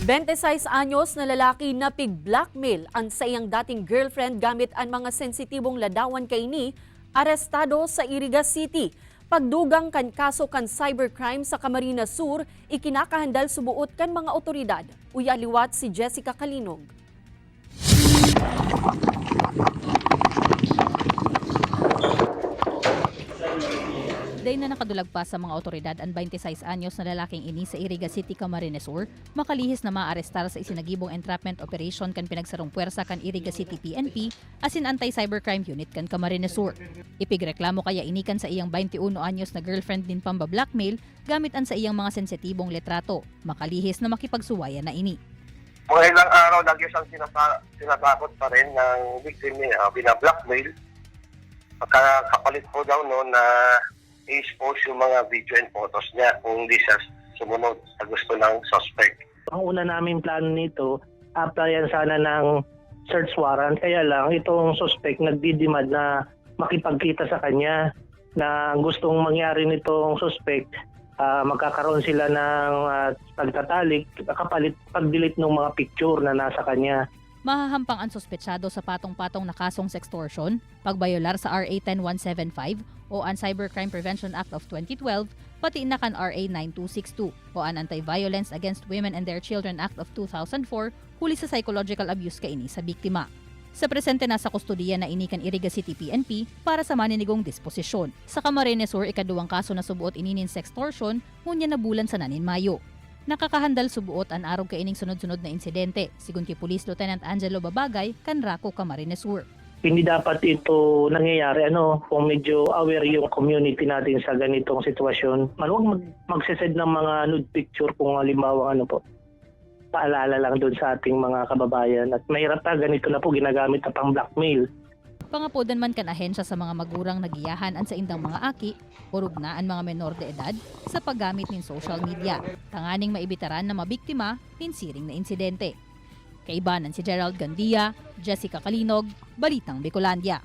26 anyos na lalaki na pig-blackmail ang sa iyang dating girlfriend gamit ang mga sensitibong ladawan kaini, arestado sa Iriga City. Pagdugang kan kaso kan cybercrime sa Camarines Sur, ikinakahandal subuot kan mga otoridad. Uyaliwat si Jessica Kalinog. Day na nakadulag pa sa mga otoridad ang 26 anyos na lalaking ini sa Iriga City, Camarines Sur, makalihis na maarestar sa isinagibong entrapment operation kan pinagsarong puwersa kan Iriga City PNP asin anti-cybercrime unit kan Camarines Sur. Ipigreklamo kaya ini kan sa iyang 21 anyos na girlfriend din pamba-blackmail gamit ang sa iyang mga sensitibong litrato, makalihis na makipagsuwayan na ini. Mga ilang araw, lagi siyang sinatakot pa rin ng victim niya, bina-blackmail. Pagka kapalit po daw no, na i-expose yung mga video and photos niya kung hindi siya sumunod sa gusto ng suspect. Ang una naming plano nito, applyan sana ng search warrant. Kaya lang, itong suspect nagdidemand na makipagkita sa kanya na ang gustong mangyari nitong suspect, magkakaroon sila ng pagtatalik kapalit pag-delete ng mga picture na nasa kanya. Mahahampang ang sospetsado sa patong-patong na kasong sextortion, pagbayolar sa RA 10175 o ang Cybercrime Prevention Act of 2012, pati na kan RA 9262 o ang Anti-Violence Against Women and Their Children Act of 2004 huli sa psychological abuse kaini sa biktima. Sa presente, nasa kustodiya na ini kan Iriga City PNP para sa maninigong disposisyon. Sa Camarines Sur, ikaduwang kaso na subuot ini nin sextortion, ngunya na bulan sa nanin Mayo. Nakakahandal subuot ang arog kaining sunod-sunod na insidente, sigun kay Police Lieutenant Angelo Babagay kan Rako, Camarines Sur. Hindi dapat ito nangyayari, ano, kung medyo aware yung community natin sa ganitong sitwasyon. Man, huwag magsesend ng mga nude picture kung halimbawa ano po. Paalala lang doon sa ating mga kababayan. At mahirap pa, ganito na po ginagamit na pang blackmail. Pangapodan man kan ahensya sa mga magurang nagiyahan an sa indang mga aki, urog na ang mga menor de edad sa paggamit nin social media. Tanganing maibitaran na mabiktima nin siring na insidente. Kaibanan si Gerald Gandia, Jessica Kalinog, Balitang Bicolandia.